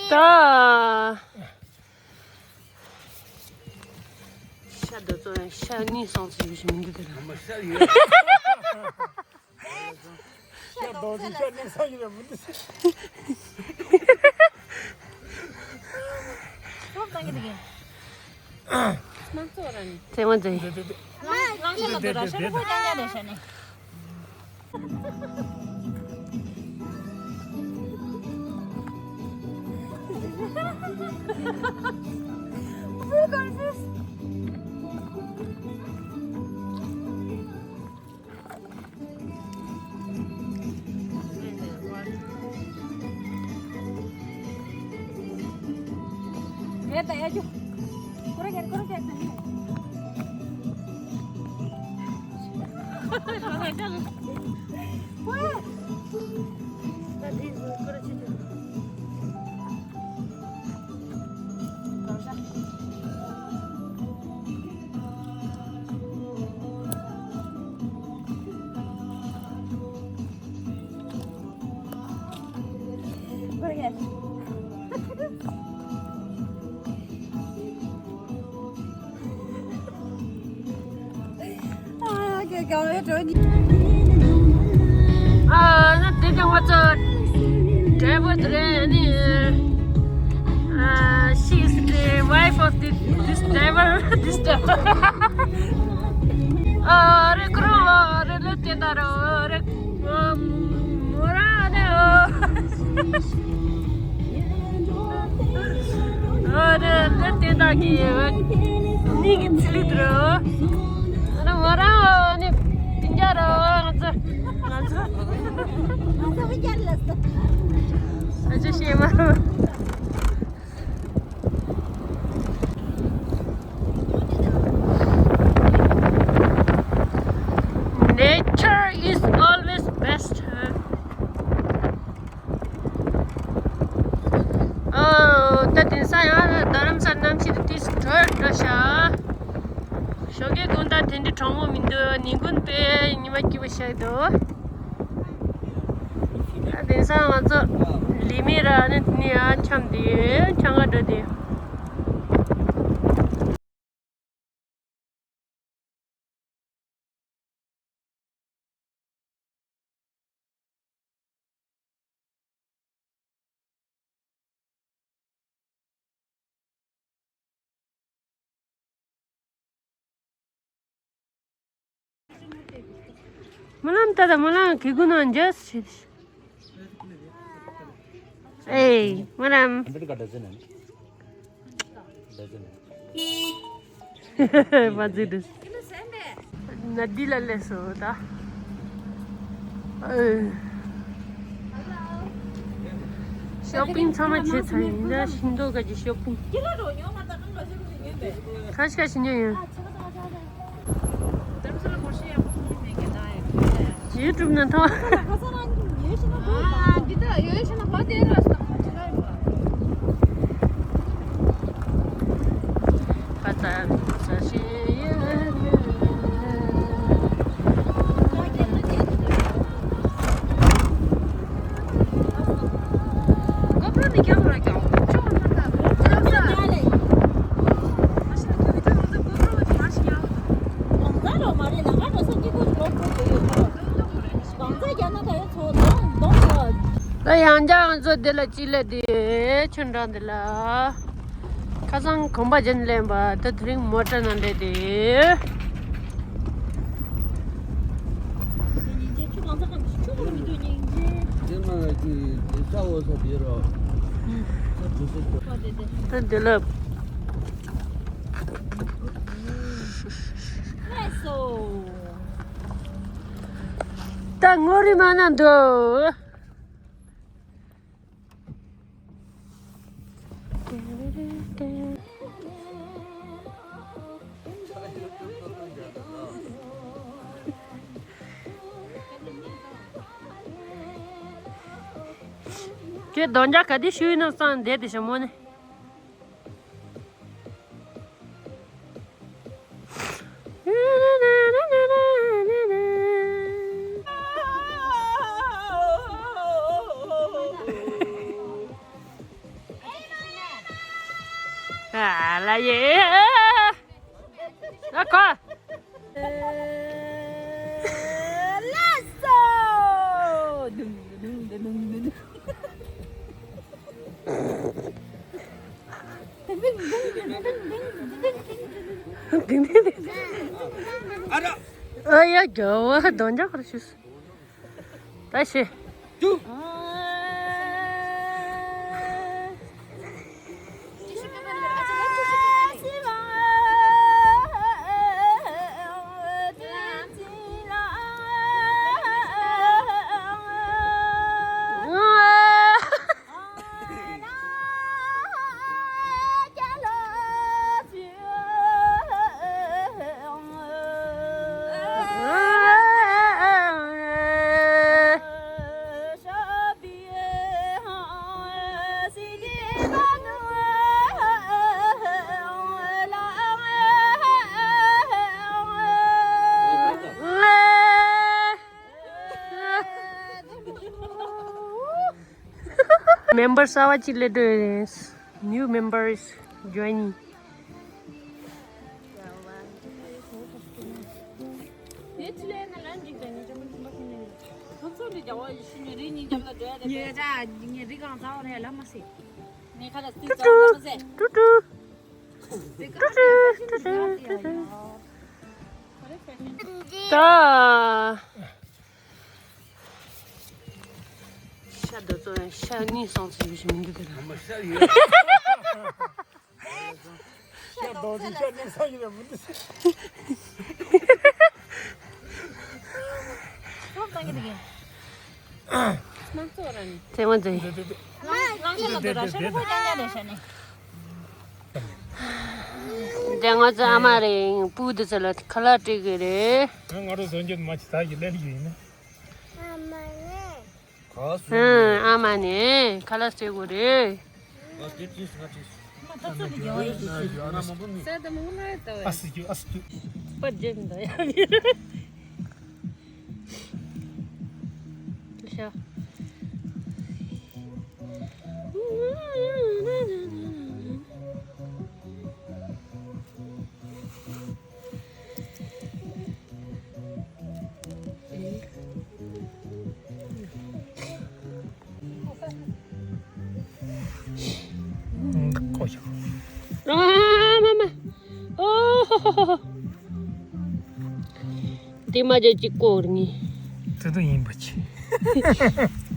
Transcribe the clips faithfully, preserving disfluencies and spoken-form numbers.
ད། ཤ་འདི་ཚོ་ཡང་ཤ་གཉིས་སོང་ཚེ་ཡོད་ཞིག་མི་འདུག་དེ་ལ། ཚེ་མ་ཚེ། ཨ་ན་དེ་དེ་ང་ཚོ་driver དེ་རེད། ཨ་ནི་ཨ། She is the wife of the, this driver, this driver. ཨ་རེ་ཀྲོ་རེ་ལེ་དེ་ད་རོ་རེ་མོ་ར་ནེ་ཨོ། ཨ་ནི་འདི་དེ་དག་གི་ནི་གི་ཚི་ལི་དུ་རོ། ཨ་ནི་མོ་རང་ནི་དིན་ཇ་རོ། ང་ཚོ་ང་ཚོ་ང་ཚོ་ཤེས་མ་རོ། Nature is always best. ཨོ། ད་དེང་སང་ཡང་རྡ་རམ་ས་ལ་གནམ་གཤིས་དེ་ཏིས་དྲོད་འགྲོ་ཤག་ཞོགས་ཀའི་དགོང་དག་དེ་འདྲའི་གྲང་མོ་མི་འདུག་ཉིན་གུང་དཔེ་ཉི་མ་སྐྱིད་པོ་ཞིག་འདུག་ད་དེང་སང་ང་ཚོ་ལི་མེ་ར་ནི་ནི་ཡང་འཁྱམས་ཏེ་ཡོད། འཁྱམ་ག་འགྲོ་དེ། སྨོན་ལམ་ད་ད་སྨོན་ལམ་གི་གུ་ནང་འཇོག་ཞེས། ཨེ་སྨོན་ལམ། མ་ཟི་དུ། ན་དི་ལ་ལས་སོ་ད། ཨེ། ཤོ་པིང་ཚང་མ་བྱས་ཚར་ཡིན་ད། ཤིང་ཏོག་ག་གི་ཤོ་པིང་། ཁ་ཤས་ཤིང་ཉོ་ཡིན། ཡུ་ཊུབ་ནང་ཐོ། ད་ཡང་བསྐྱར་ང་ཚོ་འདི་ལ་ཅི་ལས་འདི་ཆུ་འགྲམ་འདི་ལ། ཁ་སང་གོམ་པ་བརྒྱབ་ནས་སླེབས་པ། ད་དེ་རིང་མོ་ཊ་ནང་སླེབས་ཏེ། ད་འདི་ལ། ད་ངོ་རི་མ་ན་འདུག་ཁྱོད་རྡོག་རྒྱག་ག་དེ་ཤུ་ཡིན་ནམ་བསམ་བསྡད་དེ་ཞྭ་མོ་ནི། ཨ་ལ་ཡེ། ཨ་ཁོ། Let's go! ཨ་ཡ་རྒྱལ་བ་གདོང་འཇོག་གར་ཞུས། ད་ཤེས། Member གསར་བ་གཅིག་སླེབས་འདུག New member is joining. ཏུ་ཏུ། ཏུ་ཏུ། ཏུ་ཏུ། ཏུ་ཏུ། ད། ཤ་རྡོ་ཚོ་ཡང་ཤ་གཉིས་སོང་ཚེ་ཡོད་ཤི་མི་འདུག་དེ་ལ། ཤ་རྡོ་ཚོ་ཤ་གཉིས་སོང་ཡོད་མི་འདུག་ཚེ་མ་ཚེ། དེ་ང་ཚོ་ཨ་མ་རེད། སྤུ་དེ་ཚོ་ལ་ཁ་ལག་སྤྲད་གི་རེད། ང་རོ་བཟོ་རྒྱུ་མ་ཅི་ད་ཡི་ལེ་ལི་ཡིན་ན། ཨ་མ་ནས། ག་སུ་ཨ་མ་ནས་ཁ་ལག་སྤྲད་གི་རེད། ང་དེ་ཅི་སུ་ང་ཅི་སུ། ང་ད་ཚོ་གི་རྒྱལ་བ་ཡིན་ཞིག་ང་མང་པོ་མི། ས་དེ་མོ་ང་ལ་ལྟ་བས། ཨ་སི་ཀྱུ་ཨ་སི་ཀྱུ། པ་རྒྱབ་འདི་ཡ་ཡིན། ཤ། ཨ་མ་མ། ཨོ་ཧོ་ཧོ་ཧོ། དེ་མ་བརྗེད་ཅིག་བསྐོར་ངེས། དེ་དུ་ཡིན་པ་ཅི།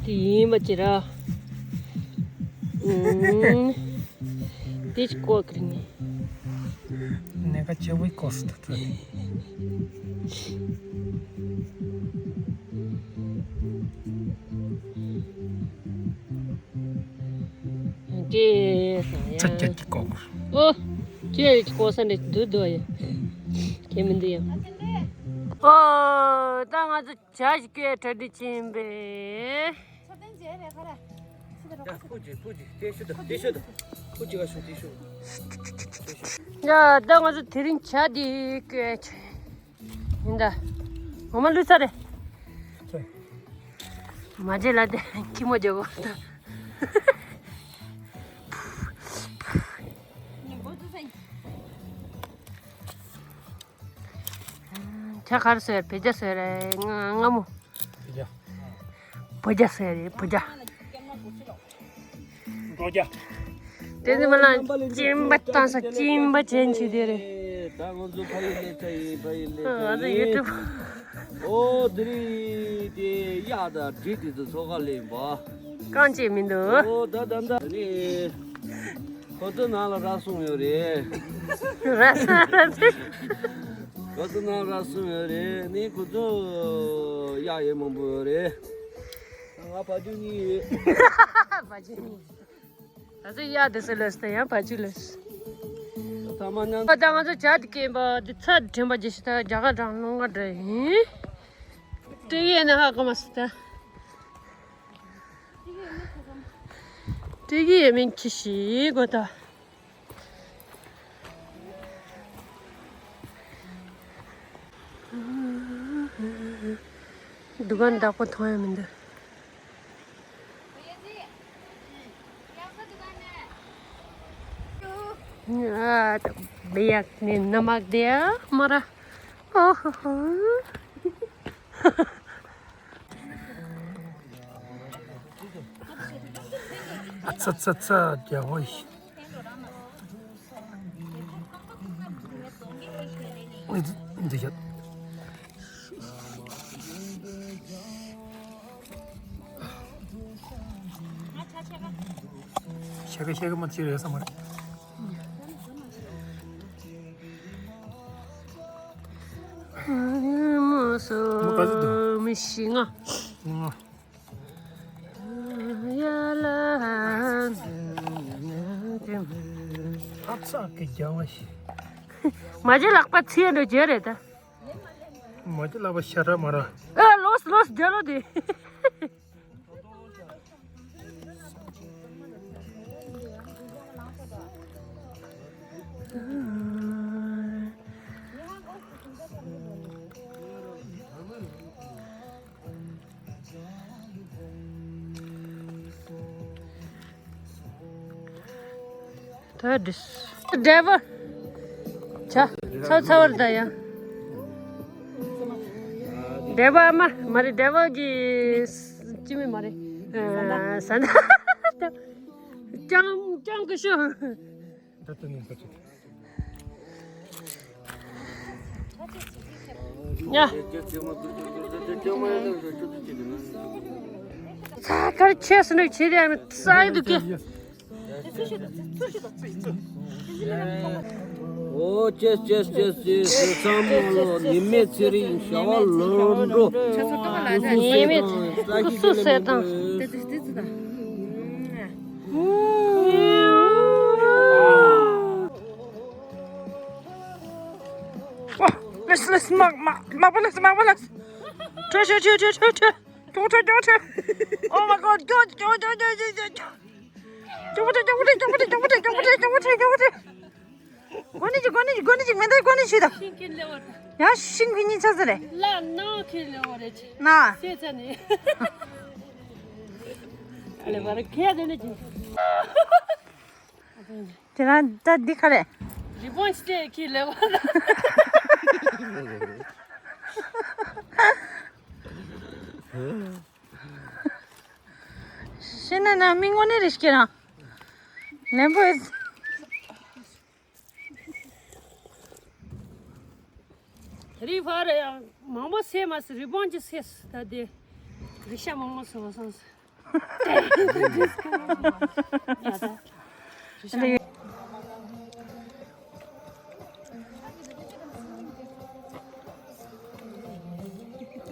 དེ་ཡིན་པ་ཅི་ར། ཨུམ། དེ་ཅིག་བསྐོར་ངེས། ནེ་ཀ་ཅེ་བུའི་ཀོ་སི་ཏུ་ཏུ། ཅེས་ཡ། ཅ་ཅ་ཅི་ཀོ། ཨོ། ཅེས་ཀོ་ས་འདྲ་འདུག་འདུག་ཡ། ཁྱེད་མི་འདུག་ཡ། ཨོ། ད་ང་ཚོ་ཇ་ཞིག་སྐད་གྲ་སྒྲིག་བྱེད་པས། ཡ། ཧུ་ཅི་ཧུ་ཅི་དེ་ཤུ་དང་དེ་ཤུ་དང་། ཧུ་ཅི་ག་ཤུ་དེ་ཤུ། ཡ། ད་ང་ཚོ་དེ་རིང་ཇ་འདི་སྐད་ཡིན་ད། ངོ་མ་ལུས་ཚར་རེད། མ་བརྗེད་ལ་དེ་ཁྱི་མོ་རྒྱག་གོ་ད། ཇ་གར་སོས་བེ་ཇ་སོས་རེད་ང་ང་མོ། བེ་ཇ། བེ་ཇ་སོས་རེད་བེ་ཇ། འགྲོ་རྒྱ། དེ་ནི་མ་ལ་སྦྱིན་པ་བཏང་ས་སྦྱིན་པ་ཅན་ཆེ་དེ་རེད། ད་ང་ཚོ་ཕ་ཡུལ་སླེབས་ཚར་ཡིན་ཕ་ཡུལ་སླེབས་ང་ཚོ་ཚར་ཡིན། ཡུ་ཊུབ། ཨོ་དེ་རིང་དེ་གཡག་དང་འབྲི་དེ་ཚོ་ཚོ་ཁ་ལེན་པ། རྐང་རྗེས་མི་འདུག་ཨོ་ད་ད་ད་རེད། ཁོ་ཚོ་ནང་ལ་ར་སོང་ཡོད་རེད། ར་སོང་ར་སོང་། ཁོ་ཚོ་ནང་ར་སོང་ཡོད་རེད་ནི་ཁོ་ཚོ་གཡག་ཡོད་མང་པོ་ཡོད་རེད། ང་བ་ཕྱུགས་གཉིས་ཡོད། བ་ཕྱུགས་གཉིས། ད་ཚོད་གཡག་དེ་ཚོ་ལོས་དང་ཡང་བ་ཕྱུགས་ལོས། ཐ་མ་ཉང་། ད་ང་ཚོ་ཇ་དེ་སྐྱེན་པ་དེ་ཚ་དྲན་པ་རྗེས་ཤི་ད་རྒྱ་གར་རང་ལོང་ག་འདྲ་ཡིན། སྤྲེའུ་ཡས་ནས་ཧ་གོ་མ་སི་ད། སྤྲེའུ་ཡས་མིན་ཁྱི་ཤི་གོ་ད། འདུ་ཁང་བདག་པོ་མཐོང་ཡ་མི་འདུག་ཡག་ནི་ནམ་མག་དེ་མ་ར། ཨོ་ཧོ་ཧོ། ཨ་ཚ་ཚ་ཚ། རྒྱལ་བ་ཡིན། འདི་འདི་ཡོད། ཤ་ཁ་ཤ་ཁ་མ་ཅི་རེད་བསམ་པ་རེད། མོ་ག་ཚོད་འདུག་མི་ཤི་ང་། ང་། ཨ་ཚ་གི་རྒྱལ་བ་ཞིག་མ་ཇི་ལག་པ་ཚིག་འགྲོ་རྒྱུ་རེད་ད། མ་ཇི་ལག་པ་ཤ་ར་མ་ར། ཨ་ལོས་ལོས་རྒྱལ་ལོ་དེ། ད་འདྲི། འདྲེ་བ། ཆ། ཚ་ཚ་བར་ད་ཡ། འདྲེ་བ་མ་མ་རེད། འདྲེ་བ་གི་ཅི་མི་མ་རེད། ཨ་ས་ན། ཀྱང་ཀྱང་གི་ཤོ། ད་ལྟ་ནས་ད་ཅི། ཡ། ཚ་གར་ཆེ་སོང་ནས་ཆེ་རེ་ས་ཡི་འདུག་གི། ཨོ་ཅེས་ཅེས་ཅེས་ཅེས། ཚང་མ་ལོ་ཉི་མའི་ཚེ་རིང་ཞྭ་བ་ལོ་འགྲོ། ཉི་མའི་སྐུ་གཟུགས་གསལ་ཐང་། ལེས་ལེས་མག་མག་མག་པ་ལེས་མག་པ་ལེས། ཁྲོ་ཁྲོ་ཁྲོ་ཁྲོ་ཁྲོ་ཁྲོ། ཁྱོང་ཁྲོ་ཁྱོང་ཁྲོ། Oh my God. ཁྱོང་ཁྲོ་ཁྱོང་ཁྲོ་ཁྱོང་ཁྲོ་ཁྱོང་ཁྲོ། ཁྱོང་ཁྲོ་ཁྱོང་ཁྲོ་ཁྱོང་ཁྲོ། གོ་ནི་ཅི་གོ་ནི་ཅི་གོ་ནི་ཅི་མེ་འདའི་གོ་ནི་ཤི་ད། ཡང་ཤིང་གི་ཉིན་ཆ་ཟེར་རེད། ལ་ནང་ཁྱེར་ལེ་བ་རེད། ན། སེ་ཚ་ནི། ཨ་ལེ་བ་རེད་ཁྱེད་དེ་ནི་ཅི། དེ་རང་ད་འདི་ག་རེད། རི་བོན་སྟེ་ཁྱེར་ལེ་བ། ཤེས་ན་ན་མི་དངོས་གནས་རེ་སྐྱེ་རང་། ལན་པོ་ཨེ། རི་ཕར་ཡང་མང་པོ་སེ་མ་སེ་རི་བོན་གྱི་སེ་ད་དེ་རི་ཤ་མང་པོ་སོང་སོང་སེ།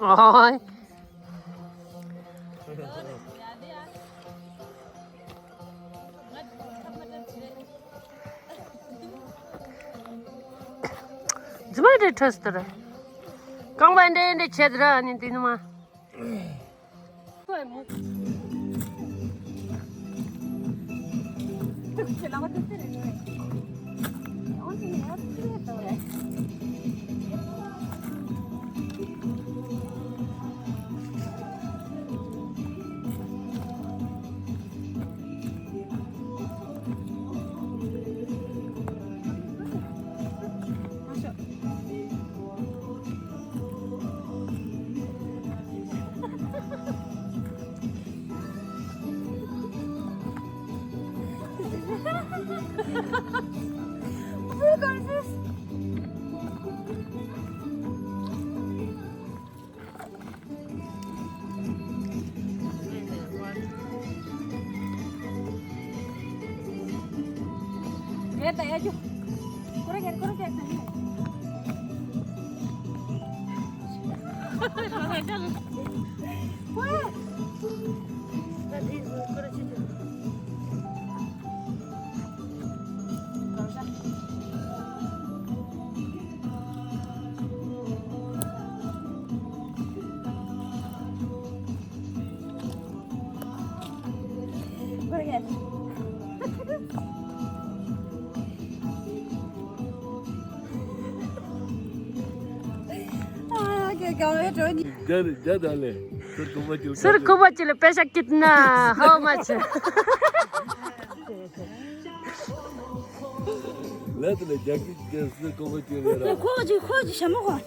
ཨོའི། རྫུན་མ་རེད་ཁྲོས་ཏེ་རེད། རྐང་པ་འདྲེ་འདྲེ་བྱེད་ར་ནི་འདི་ནི་མ། རྒྱ་རེད་རྒྱ་ད་ལས། སུར་ཁུ་པ་ཅི་ལ་པེ་ཤ་ཀིད་ན་how much? ལ་དེ་ལ་རྒྱ་སྐད་ཀྱི་སྐད་སུ་གོ་བ་ཅི་ལེ་ར། ཁོ་ཅི་ཁོ་ཅི་ཞྭ་མོ་གོ། ཨ།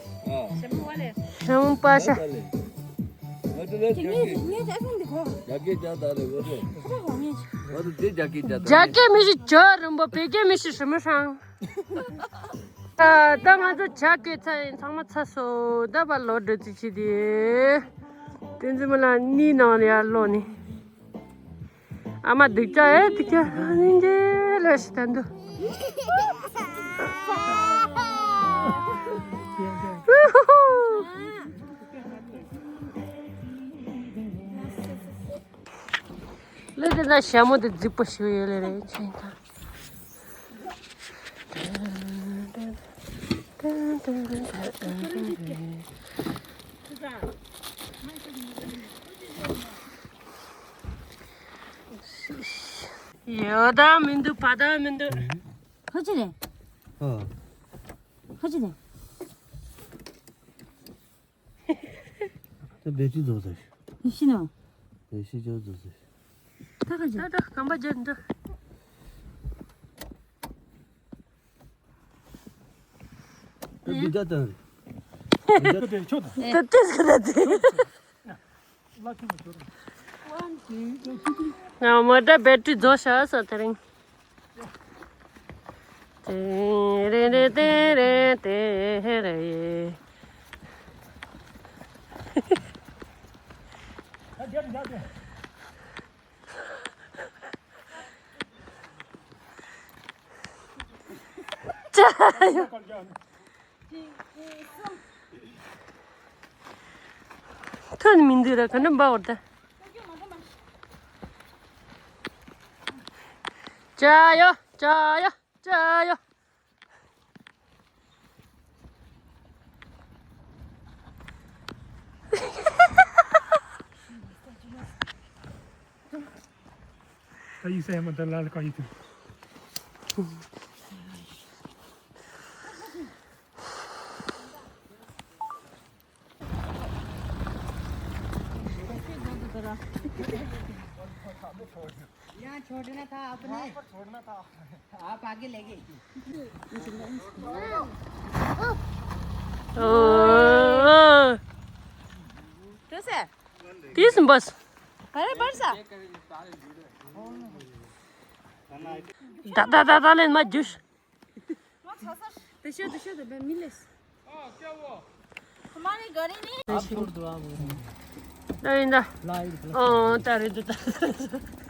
ཞྭ་མོ་བ་ལེ། ཞྭ་མོ་པ་ཤ། ལ་དེ་ལེ། ང་ཚོ་ལ་རྒྱ་སྐད། ངས་ངས་ཨ་ཁུང་འདི་གོ། རྒྱ་སྐད་ཅང་ད་ལེ་གོ་ཏེ། ཁོ་གོ་ངས། ང་ཚོ་དེ་རྒྱ་སྐད་ཅང་ད། རྒྱ་སྐད་མི་ཤེས་ཇོ་རིན་པོ་བོད་སྐད་མི་ཤེས་ཞྭ་མོ་ཧྲང་། ཨ་ད་ང་ཚོ་ཇ་སྐད་ཚ་ཡིན་ཚང་མ་ཚ་སོ་ད་བ་ལོ་འགྲོ་ཙི་ཆི་དེ། དེ་ཚོ་མི་ལ་གཉིས་ནང་ཡར་ལོ་ནི། ཨ་མ་སྡུག་ཅག་ཨེ་སྡུག་ཅག་ཨ་ནི་འདི་ལ་ཞིག་ད་འདུག་ལ་དེ་ན་ཞྭ་མོ་དེ་རྫིག་པོ་ཞིག་ཡོད་ལེ་རེད་ཆེན་ཐང་། ཡོད་ད་མི་འདུག་བ་ད་མི་འདུག་ཧ་ཅི་རེད། ཨ། ཧ་ཅི་རེད། ད་བེ་ཏི་རྫོགས་ཚར་ཤག་ཡེ་ཤེས་ནོ། བེ་ཤི་ཅོ་རྫོགས་ཚར་ཤག་ད་ག་ཅི། ད་ད་གམ་པ་ཇེ་འདྲ། ད་འདི་ད་ད་རེད། འདི་ད་ད་ཆོད་ད། ད་ཏེ་སྐད་ད་ཏེ། ང་མོ་ཊ་བེ་ཏི་རྫོགས་ཤག་ས་དེ་རིང་། ཏེ་རེ་རེ་ཏེ་རེ་ཏེ་རེ། ཅ་ཡོ། ཐོན་མི་འདུག་ར་ག་འདྲ་འབའ་བར་ད། ཅ་ཡོ་ཅ་ཡོ་ཅ་ཡོ། ད་ཡིག་ཚད་མ་ད་ལ་ལ་ཀ་ཡིག་ཐུབ། यहाँ छोड़ना था आपने। आप आगे ले गए। कैसे? तीस बस। अरे बरसा। दादा दादा ले मत जूस। दशो दशो तो मिले। हमारे घर ही नहीं। आप छोड़ दो, आप। नहीं ना। लाइट। ओ तारे तो तारे।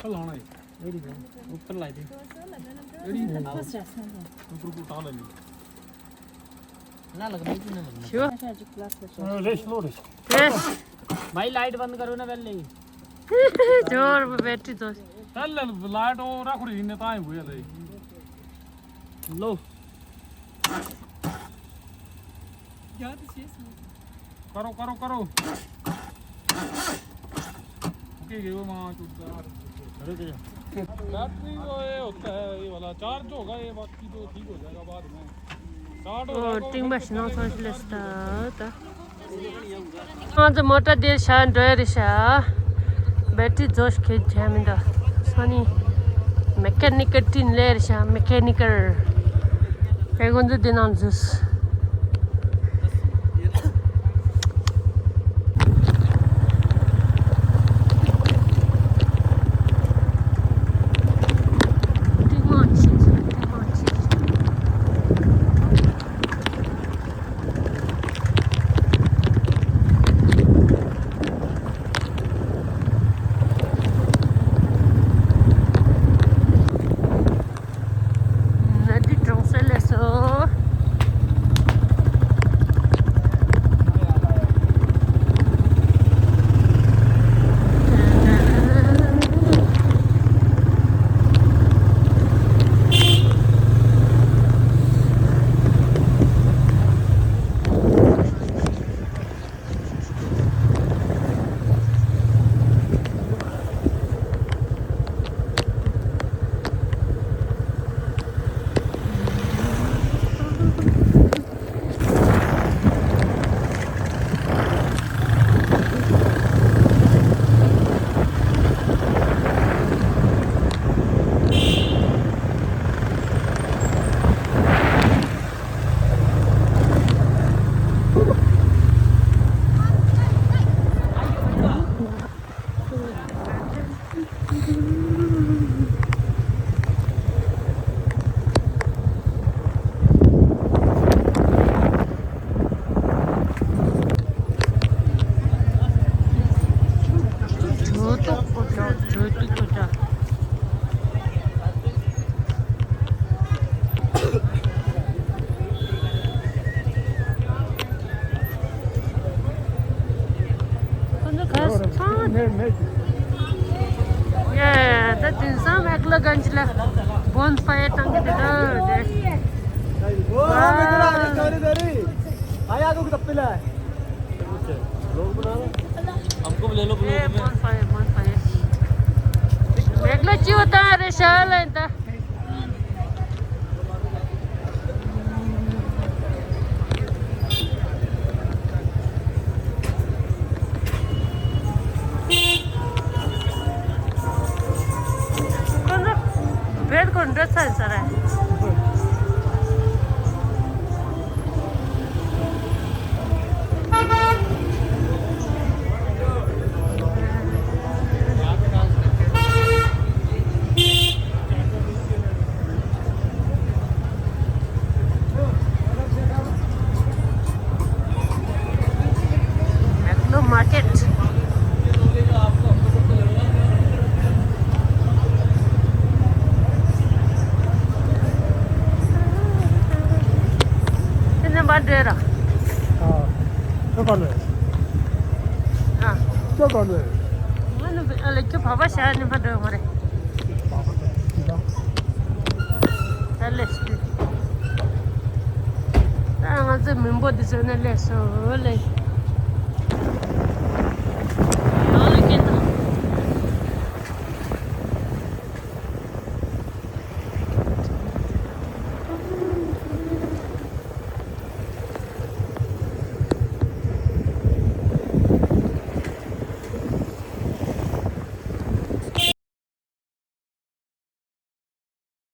कल आना है। ऊपर लाई दे। ऊपर को उठा ले। ना लगना ही ना लगना। क्यों? रेस लो रेस। रेस। भाई लाइट बंद करो ना पहले। जोर पे बैटरी तो। चल लाइट और रख रही ने ताई हुए ले। लो। करो करो करो। ओके ये वो मां चुप। बैटरी वो ये होता है ये वाला चार्ज होगा ये बाकी तो ठीक हो जाएगा बाद में। स्टार्ट हो जाएगा। ཏིང་པ་ཞིག་ནང་སོང་ཞིག་ལས་སྟ་ད། ང་ཚོ་མོ་ཊ་དེར་ཤ་འགྲོ་ཡ་རེད་ཤ། བེ་ཏི་རྫོགས་ཤིག་ཁྱེད་ཁྱེད་མི་འདུག་སོ་ནི། མེ་ཀ་ནི་ཀལ་ཏིན་ལེ་རེད་ཤ་མེ་ཀ་ནི་ཀལ། ཨེ་ང་ཚོ་འདི་ནང་འཛུལ། ནད་དུག་གྲོང་གསེབ་ལས་སོ། गंज ला बोनफायर टंग दे दो। वाह। आया को तप्पे ला। लोग बना रहे। हमको भी ले लो, ए, बोनफायर, बोनफायर। देख लो, क्यों होता है रे, शाल है इतना। ཁོ་ཚོ་བེད་ཁོ་འགྲོ་ཚར་ས་རེད། Magno Market. Ini bandera. Ah, coba deh. Ah. Coba deh. Mana ada ke baba saya ni pada mare. Baba tu. ད་ལེ་སི། ད་ང་ཚོ་མི་འབོར་འདི་ཚོ་ནས་ལས་སོ་ལེ།